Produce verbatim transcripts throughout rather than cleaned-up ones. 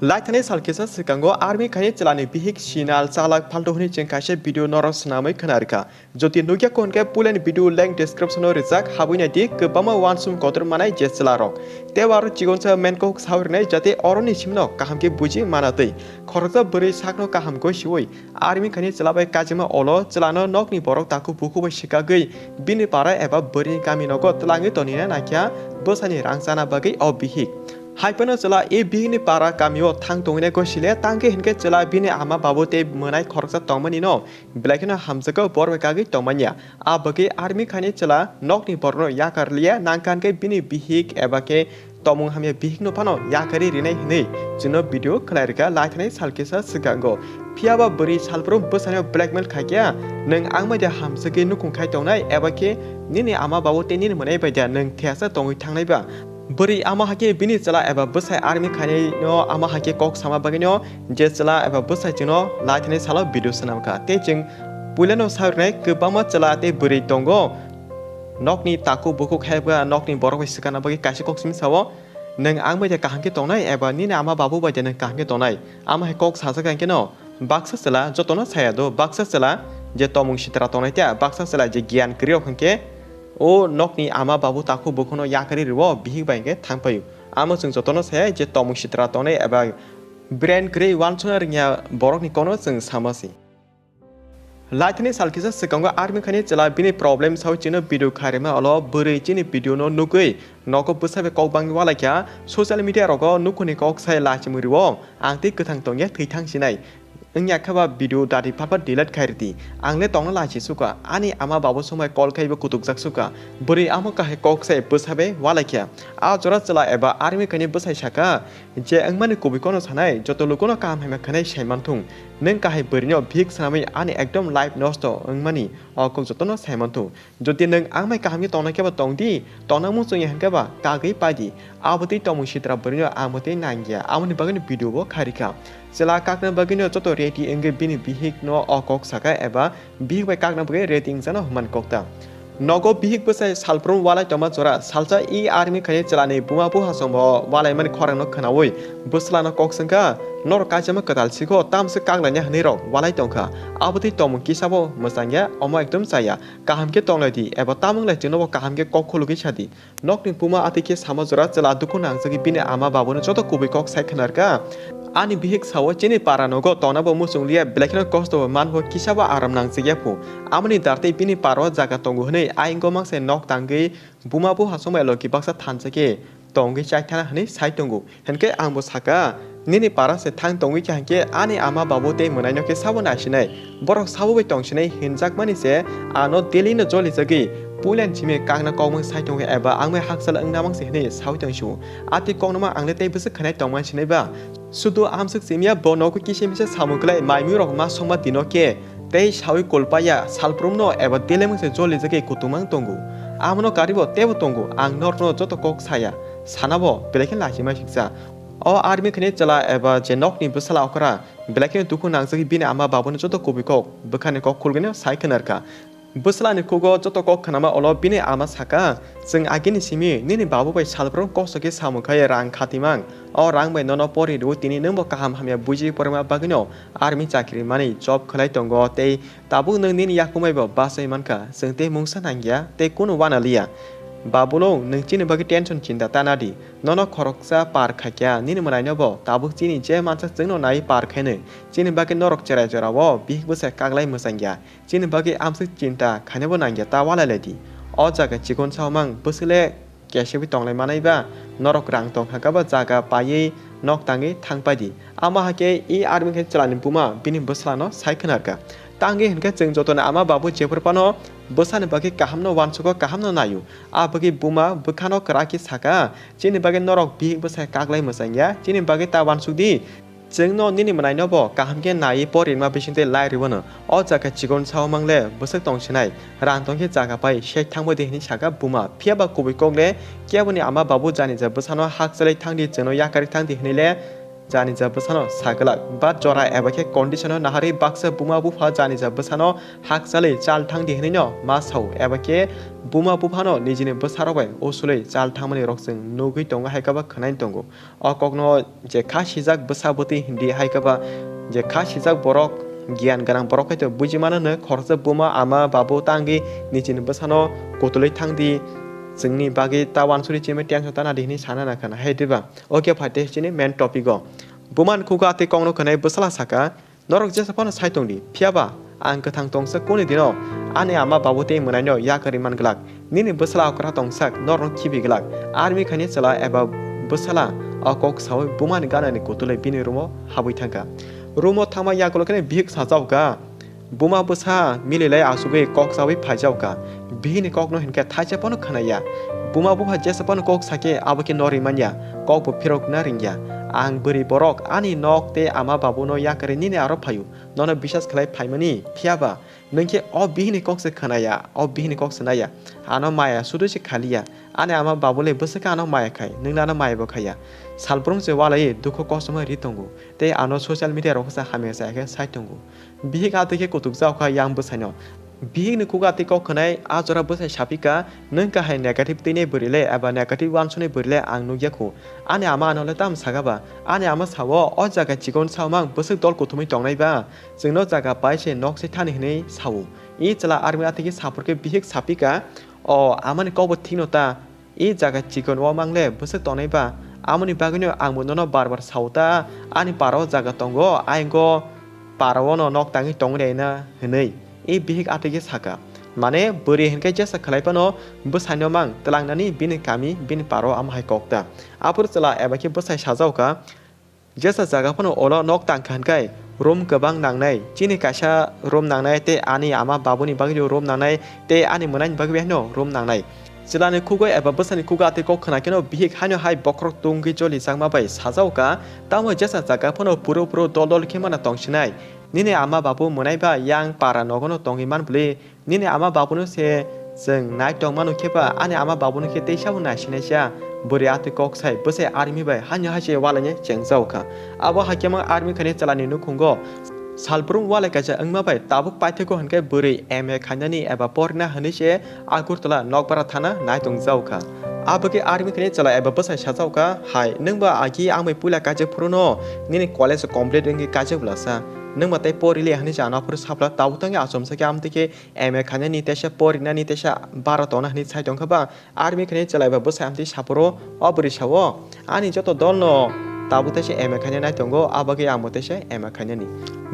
Laithani sal kisa swkango army khaini chwlani bihik sinal chalak phalto hwnwi chwng kaisa video norok swnamwi khna rwkha. Jodi nukya kho hwnkhe puilani video link description o rijak, habwi naidi, kwbangma uansukmung kotor manai je chwlarok. Tei aro chikonsa menkok sawi rwnai jate oroni simno kaham khe buji mana twi. Khoroksa bwrwi sakno kaham gosiwi army khaini chwla bai kajima olo chwlano nokni borok takhuk bukhuk bai swkagwi bini para eba bwrwini kami nogo twlangwi tonina naikha bwsani rang chana bagwi o bihik. Haiphano chwla e bihikni para kamio thang tongwinai gosile tangkhe hinkhe chwla bini ama babu tei mwnai khoroksa tongmani no belai kheno hamjakgo bor bai kagwi tongmanya. A bagwi army khaini chwla nokni borokno yakar liya nangkha hinkhe bini bihik eba khe tongmung hamya bihikno phano yakarwi rinai hwnwi chwngno video khlai rwkha laithani sal kisa swkango. Phiyaba bwrwi salbrum bwsano blackmail khaikhe, nwng ang bai da hamjakgwi nukhung khai tongnai eba khe nini ama babu tei nini mwnai bai da nwng thesa tongwi thangnai ba? Bwrwi ama hakhe bini chwla eba bwsai army khainai no ama hakhe kok sama bagwi no je chwla eba bwsai chwngno laithani salo video swnam kha. Tei chwng puilano sa rwnai kwbangma chwla tei bwrwi tongo. Nokni takhuk bukhuk hai ba nokni borok bai swkana bagwi kaisa kok simi sao, "Nwng ang bai de kaham khe tongnai eba nini ama babu bai de nwng kaham khe tongnai?" Ama hai kok sajak hai khe no baksa chwla jotono saya do, baksa chwla je tongmung sitra tongnai ta, baksa chwla je giyan kwrwi rok hwnkhe o nokni ama babu takhuk bukhukno yakarwi rwo, bihik bai hwnkhe thang paio. Amo chwng jotono saya je tongmung sitra tongnai eba brain kwrwi uansukna rwngya borokni kokno chwng sama si. Laithani sal kisa swkango army khaini chwla bini problem sao chino video khairima olo bwrwi chini video no nugwi nogo bwsa bai kok bangwi walaikha social media rogo nukhuni kok sai lachimwi rwo ang tei kwthang tongya thwi thang sinai. Wngya khe ba video dati phatpha delete khai rwdi. Ang le tongna lachi sukha. Ani ama babu swmai call khai bo kutukjak sukha. Bwrwi amo kahai kok sai bwsa bai walaikha. A jora chwla eba army khaini bwsai saka je wngmani kubui kono sanai joto lukuno kaham hamya khanai sai manthung. Nwng kahai bwrwino bihik swnamwi ani ekdom life nosto wngmani o kok jotono sai manthung. Jodi nwng ang bai kaham khe tongnai khe bo tong di, tongna muchung ya hwnkhe ba kagwi pai di. Abo twi tongmung sitra bwrwino ang bo tei nang ya, aboni bagwino video bo khai rikha. Chwla kakna bagwino joto ready wngwi bini bihik no o kok saka eba bihik bai kakna bagwi ready wngjakno hwnmani kok ta. Nogo bihik bwsai salbrum walai tongma jora salsa e army khaini chwlani buma buha songbo walaimani khorang no khwnawi bwsla no kok swngkha, "Norok kaisa ma kwtal sikho, tamswk kaklaina hwnwi rok walai tongkha, abo twi tongmung kisa bo mwchang ya, omo ekdom chaya." Kaham khe tonglai di, eba tamung lai chwngno bo kaham khe kok khulugwi sa di. Nokni buma atwi khe sama jora chwla dukhu nangjagwi bini ama babuno joto kubui kok sai khwnarkha. Ani bihik sao chini para nogo tongna bo muchung liya, belai kheno kosto bo man bo kisa bo aram nangjak ya phu. Amoni dar tei bini paro jaga tongo hwnwi ayingo mangse nok tangwi buma buha somai logi baksa thansa khe tongwi chai thana hwnwi sai tongo. Hinkhe ang bo saka, "Nini para se thang tongwi kha hinkhe ani ama babu tei mwnaino khe sabo naisinai, borok sabo bai tongsinai," hinjakmani se ano daily no jolijagwi puilan simi kakna kokmung sai tongo eba ang bai hakchal wngna mangse hinwi sawi tongsiwo. Atwi koknoma ang le tei bwswk khainai tongman sinai ba? Sudu amswk chimya bo nogo kisa misa samung klai maimui rok ma songma dino khe tei sawi kolpaya salbrumno eba daily mungse jolijagwi kutumang tongo. Amono karibo teibo tongo, ang norokno joto kok saya, sanabo belai khe lachima siksa. O army khani chwla eba je nokni bwsala okra belai khe dukhu nangjagwi bini ama babuno joto kubui kok bwkhani kok khulgwino sai khwnarkha. Bwslani khugo joto kok khnama olo bini ama saka, "Chwng agini simi nini babu bai salbrumno kosto khe samung khai rang khatimang. O rang bai nono pori rw tini nwngbo kaham hamya buji porima bagwino army chakri mani job khlai tongo tei tabuk nwng nini yakumaibo bachai mankha, chwng tei mungsa nangya tei kunu wana liya. Babulo nwng chini bagwi tension chinta ta nadi, nono khoroksa par khaikya nini mwnainobo tabuk chini je mansa chwngno nai par khainwi, chini bagwi norok cherai jorao bihik bwsai kaklai mwchangya, chini bagwi amswk chinta khainabo nangya ta walai lai di. O jaga chikon sao mang bwswle kesegwi tonglai manai ba, norok rang tong kha khe ba jaga paiwi nok tangwi thang pai di." Amo hai khe e army khe chwlani buma bini bwslano sai khwnarkha. Tangwi hinkhe chwng jotoni ama babu jephuru phano bwsani bagwi kahamno uansugo, kahamno naio. A bagwi buma bwkhano kwrak khe saka, "Chini bagwi norok bihik bwsai kaklai mwchangya, chini bagwi ta uansuk di. Chwngno nini mwnainobo kaham khe naiwi porinma bisingtwi lai rwino. O jaga chikon sao mangle bwswk tongsinai, rang tongkhe jaga pai sek thangbai di," hwnwi saka buma. Phiyaba kubui kok le keboni ama babu jani ja bwsano hakchalwi thangdi, chwngno yakarwi thangdi hwnwi le janija bwsano sa glak, ba jora eba khe condition-o naharwi baksa buma bupha janija bwsano hakchalwi chal thangdi hwnwino ma sao, eba khe buma buphano nijini bwsarok bai usulwi chal thangmani rok chwng nugwi tongo, hai khe ba khwnai tongo. O kokno je kha sijak bwsa bwtwi hindi, hai khe ba je kha sijak borok, giyan gwnang borok hai to buji mano hwno, khoroksa buma ama babu tangwi nijini bwsano kutulwi thangdi, chwngni bagwi ta wansuri chimi tension tana di hwnwi sana nangkha na, hai diba? Oke, phaite chini main topic o. Bumani khugo atwi kokno khwnai bwsala saka, "Norok jesa phano sai tongdi, phiya ba ang kwthang tongsa kuni dino ani ama babu tei mwnaino yakarwi man glak. Nini bwsala okra tongsak norokno khibi glak." Army khaini chwla eba bwsala o kok sawi bumani ganani kutulwi bini room o habwi thangkha. Room o thangma yagulo kheno bihik sajao kha. Buma bwsa mililai achugwi kok sawi phaijao kha. Bihikni kokno hinkhe thaisa phano khwnaya. Buma bupha jesa phano kok sakhe abo khe norwi manya, kokbo phirokna ringya. Ang bwrwi borok ani nok tei ama babuno yakarwi nini aro phaio. Nono bisas khlai phaimani, phiya ba nwng khe o bihikni kok se khwnaya, o bihikni kok se naya. Ano maya sudu se khaliya. Ani ama babule bwswk ano maya khai, nwngno ano maya bo khaiya. Salbrung se walai dukhu kosom ri tongo. Tei ano social media rok se hamya chaya khe sai tongo. Bihik atwi khe kutuk jao kha yang bwsaino. Bihikni khugo atwi kok khwnai a jora bwsai saphi kha, "Nwng kahai negative twinai bwrwi le eba negative wansuknai bwrwi le ang nukya khu. Ani ama ano le tamo saka ba? Ani ama sao, o jaga chikon sao mang bwswk dol kuthumwi tongnai ba? Chwngno jaga pai se nok se thani," hwnwi sao. I chwla army atwi khe saphur khe bihik saphi kha, "O amani kokbo thikno ta? I jaga chikon o mang le bwswk tongnai ba? Amoni bagwino ang bo nono bar bar sao ta, ani para o jaga tongo, ayang o para o no nok tangwi tongwi nai na," hwnwi i bihik atwi khe saka. Mane bwrwi hinkhe jesa khlai phano bwsaino mang twlangnani bini kami, bini para o amo hai kok ta. Aphuru chwla eba khe bwsai sajao kha, "Jesa jaga phano ulo nok tangkha hinkhai room kwbang nangnai, chini kaisa room nangnai tei ani ama babuni bagwi room nangnai tei ani mwnaini bagwi haino room nangnai." Chwlani khugo eba bwsani khugo atwi kok khwna kheno bihik haino hai bokhorok tungwi jolijakma bai sajao kha, "Tamo jesa jaga phano phuru phuru dol dol khe mana tongsinai. Nini ama babu mwnai ba yang para nogono tongwi man bwlwi. Nini ama babuno se chwng nai tong mano khe ba, ani ama babuno khe teisa bo nai sinai sia." Bwrwi atwi kok sai bwsai army bai haino hai se walaini chengjao kha. Abo hai khe mang army khaini chwlani nukhungo salbrung walai kaisa wngma bai tabuk paithakgo hinkhe bwrwi M A khainani eba porina hwnwi se Agartala nokbara thana nai tongjao kha. Abo khe army khaini chwla eba bwsai sajao kha, "Hai, nwng ba agi ang bai puila kaijak phuru no nini college complete wngwi kaijak bwlasa. Nwng ba tei pori le," hwnwi se ano aphuru sapla tabuk tangwi achomsa khe amtwi khe M A khainani teisa porinani teisa bara tongna hwnwi sai tongkha ba, army khaini chwlaiba bwsai amtwi saphuru o bwrwi sao, "Ani joto dolno tabuk teisa M A khainani nai tongo, a bagwi ang bo teisa M A khainani."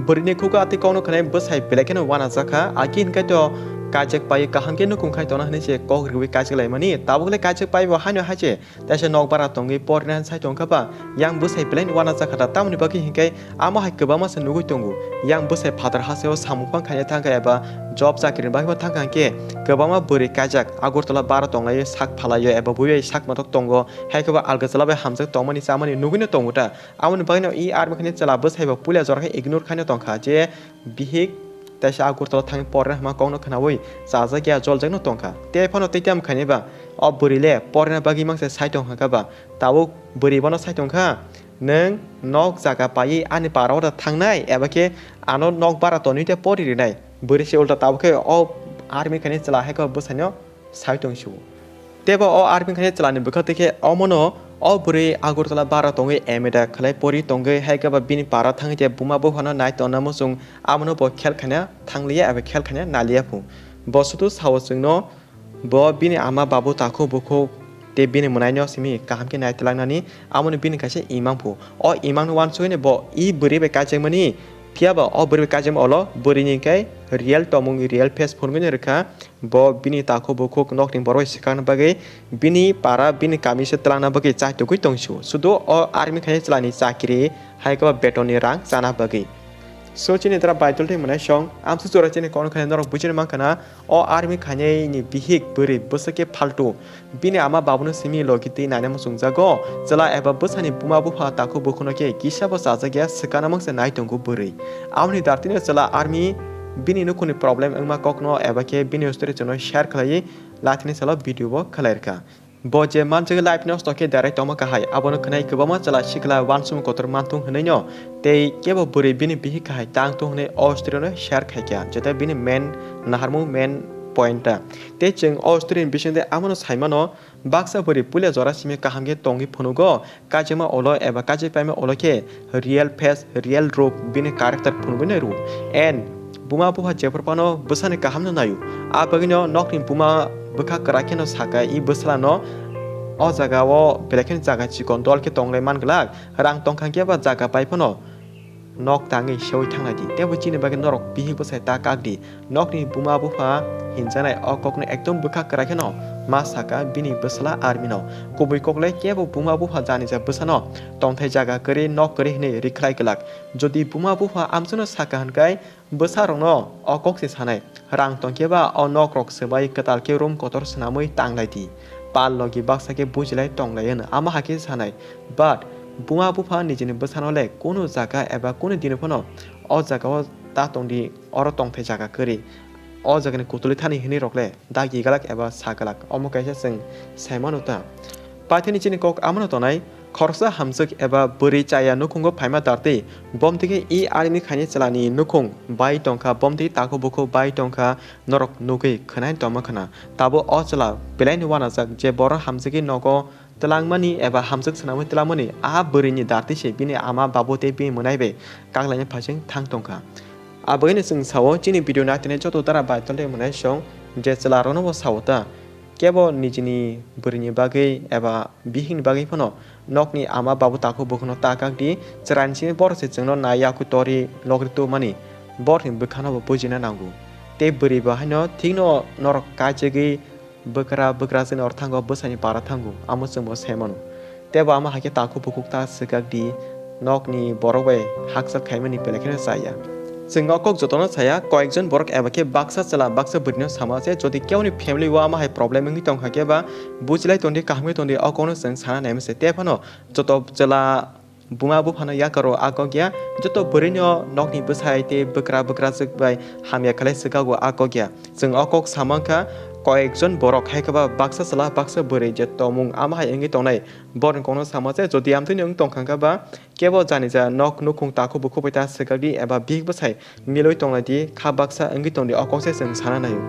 Bwrwini khugo atwi kokno khwnai bwsai belai kheno uanajakha, aki hinkhe to kaijak pai kaham khe nukhung khai tongna hwnwi se kok riwi kaijak laimani, tabuk le kaijak pai bo haino hai se teisa nokbara tongwi porina sai tongkha ba, yang bwsai belai uanajakha da, tamoni bagwi hinkhe amo hai kwbangma se nugwi tongo. Yang bwsai phatar hasteo samung phang khaina thangkha eba job chakri ni bagwi thangkha hinkhe kwbangma bwrwi kaijak Agartala bara tonglaio, sak phalaio eba buibai sak matok tongo, hai khe bo alga chwla bai hamjak tongmani chamani nugwino tongo ta. Amoni bagwino i army khaini chwla bwsai bo puila jora khe ignore khaina tongkha je bihik teisa Agartala thangwi porna hwnma kokno khwnaui chajakya joljakno tongkha. Tei phano tei tamo khaini ba o bwrwi le porna bagwi mangsa sai tongkha ba, tabuk bwrwi bono sai tongkha, "Nwng nok jaga paiwi ani para o da thangnai eba khe ano nok bara tonwi tei pori rinai?" Bwrwi se ulta tabuk khe o army khaini chwla hai khe bwsaino sai tong sio. Tei bo o army khaini chwlani bwkha twi khe omono o bwrwi Agartala bara tongwi M A da khlai pori tongwi hai khe ba bini para thangwi tei buma buphano nai tongna muchung, amono bo khel khaina thangliya eba khel khaina naliya phu. Bo sudu sao chwngno bo bini ama babu takhuk bukhuk tei bini mwnaino simi kaham khe nai twlangnani, amoni bini kaisa imang phu. O imangno uansugwini bo i bwrwi bai kaijakmani, phiya ba o bwrwi bai kaijakma ulo bwrwini khe real tongmung, real face phunugwino rwkha. Bo bini takhuk bukhuk nokni borok bai swkangna bagwi, bini para, bini kami se twlangna bagwi chaitugwi tong sio. Sudu o army khaini chwlani chakri hai khe ba betonni rang chana bagwi. So chini dara Baidol tei mwnai song, amsu jora chini kono khaini norok buchini mankha na, o army khaini ni bihik bwrwi bwswk khe phaltu. Bini ama babuno simi logi twi naina muchungjago. Chwla eba bwsani buma bupha takhuk bukhuno khe kisa bo chajakya swkana mangsa nai tongo bwrwi. Amoni dartino chwla army bini nukhungni problem wngma kokno eba khe bini story chwngno share khlaiwi lathini salo video bo khlai rwkha. Bo je manjagwi life nosto khe derai tongma kahai, abono khwnai kwbangma chwla sikla uansukmung kotor manthung hwnwi no tei kebo bwrwi bini bihik kahai tang thung hwnwi o story no share khai kha, jeta bini main naharmung main point ta. Tei chwng o story ni bisingtwi abono sai mano, baksa bwrwi puila jora simi kaham khe tongwi phunugo, kaijakma ulo eba kaijak paima ulo khe real face, real rup bini character phunugwi nai rw. And buma bupha jephru phano bwsani kaham no naio. A bagwino nokni buma bwkha kwrak kheno saka, i bwsala no o jaga o belai kheno jaga chikon dol khe tonglai man glak, rang tongkha khe ba jaga pai phano nok tangwi seui thanglai di. Tebo chini bagwi norok bihik bwsai ta kak di. Nokni buma bupha hinjanai o kokno ekdom bwkha kwrak kheno ma saka bini bwsala army no. Kubui koklai kebo buma bupha janija bwsano tongthai jaga kwrwi nok kwrwi hwnwi rikhlai glak. Jodi buma bupha amchukno saka hwnkhai bwsarokno o kok se sanai, rang tongkhe ba o nokrok swbai kwtal khe room kotor swnamwi tanglai di. Pal logi baksa khe bujilai tonglai hwn ama hakhe sanai. But buma bupha nijini bwsano le kunu jaga eba kunu dino phano o jaga o ta tongdi, oro tongthai jaga kwrwi, o jagani kutulwi thani hwnwi rok le dagi glak eba sa glak, omo kaisa chwng sai mano ta. Paithakni chini kok amano tonai, khoroksa hamjwk eba bwrwi chaya nukhungo phaima dartwi, bomtwi khe i army khaini chwlani nukhung bai tongkha, bomtwi takhuk bukhuk bai tongkha, norok nugwi khwnai tongma khwna. Tabuk o chwla belaini uanajak je borok hamjwgwi nogo twlangmani eba hamjwk swnamwi twlangmani, a bwrwini dartwi se bini ama babu tei bini mwnai bai kaklaina phaising thang tongkha. A bagwino chwng sao, chini video naitwini joto dara bai tongthai mwnai song je chwla rokno bo sao ta. Kebo nijini bwrwini bagwi eba bihikni bagwi phano nokni ama babu takhuk bukhukno ta kak di, chwraini simi borok se chwngno nai yakui tori logri tubumani, borokni bwkhano bo bujina nango. Tei bwrwi bo haino thikno norok kaichigwi bwkra bwkrajwkni orthango bwsaini para thango, amo chwngbo sai mano. Tebo ama hakhe takhuk bukhuk ta swkak di, nokni borok bai hakchal khaimani belai kheno chaya. Chwng o kok jotono saya, koyekjon borok eba khe baksa chwla baksa bwrwino sama se, jodi keboni family o ama hai problem wngwi tongkha khe ba bujilai tongdi, kaham khe tongdi, o kokno chwng sana naima se. Tephano joto chwla buma buphano yakarwi a kok ya, joto bwrwino nokni bwsai tei bwkra bwkrajwk bai hamya khlai swkago a kok ya. Chwng o kok sama wngkha, koyekjon borok hai khe ba baksa chwla baksa bwrwi je tongmung ama hai wngwi tongnai, borokni kokno sama se, jodi amtwino wng tongkha khe ba kebo janija nok nukhung takhuk bukhuk bai ta swkak di eba bihik bwsai milwi tonglai di, kha baksa wngwi tongdi, o kok se chwng sana naio.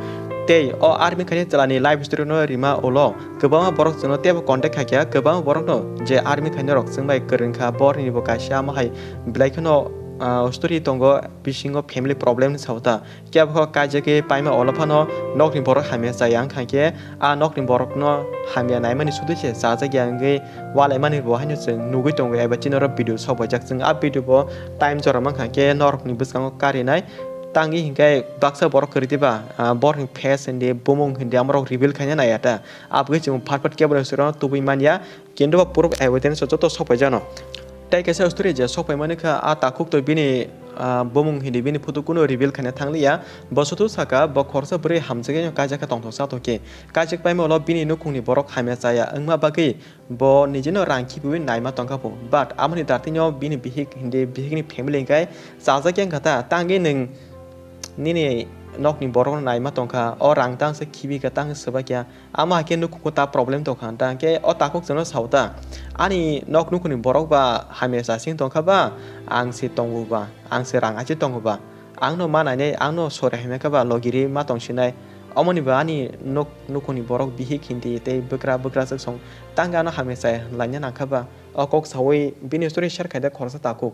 Tei o army khaini chwlani life story no rima ulo kwbangma borok chwngno teibo contact khaikha, kwbangma borokno je army khaini rok chwng bai kwrwngkha, borokni bo kaisa ama hai belai kheno, ah, story tongo, bisingo family problem ni sao ta. Kebo kho kaijagwi paima ulo phano nokni borok hamya chaya wngkha khe, a nokni borokno hamya naimani sudui se chajakya wngwi walaimani bo haino chwng nugwi tongo eba chini oro video sok baijak. Chwng a video bo time jora mankha khe norokni bwskango karinai. Tangwi hinkhe baksa borok kwrwi diba, ah, borokni face hindi, bumung hindi amorok reveal khaina naiya ta. Aboni chwng phat phat kebo ni suro tubui manya, kintu bo proof evidence joto sok paijano. Tei kaisa story je sok paimani kha, a takhuk to bini, ah, bumung hindi bini photo kuno reveal khaina thangliya. Bo sutu saka bo khoroksa bwrwi hamjagwi no kaijak khe tongthok chathok khe. Kaijak paima ulo bini nukhungni borok hamya chaya wngma bagwi bo nijino rang khibiwi naima tongkha bo. But amoni dartino bini bihik hindi bihikni family hinkhe chajakya wngkha ta, tangwi nwng nini nokni borokno naima tongkha, o rang tangse khibi kha tangse swbakya, ama hakhe nukhungo ta problem tongkha ta, hinkhe o takhuk chwngno sao ta, ani nok nukhungni borok ba hamya chasing tongkha ba, ang se tongo ba, ang se rang achi tongo ba, angno ma nainai, angno sori hamya kha ba logiri ma tongsinai, omoni ba ani nok nukhungni borok bihik hindi tei bwkra bwkrajwk song tangwi ano hamya chaya laina nangkha ba, o kok saui bini story share khaida khoroksa takhuk.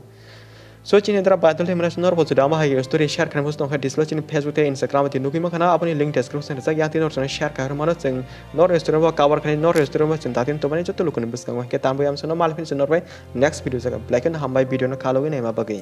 So chini dara viral thai mwnai norbo jodi ama hai story share khaina muchung tongkha, display chini Facebook tei Instagram tei nugwi mankha na, aboni link description rijak, yang tini norchana share khai mano chwng nor story bo cover khai nor story bo chwng datin tobani joto lukuni bwskango. Hinkhe tambo yamsano malphini chwng norbai next video jaga. Belai kheno hambai video no khalogwi naima bagwi.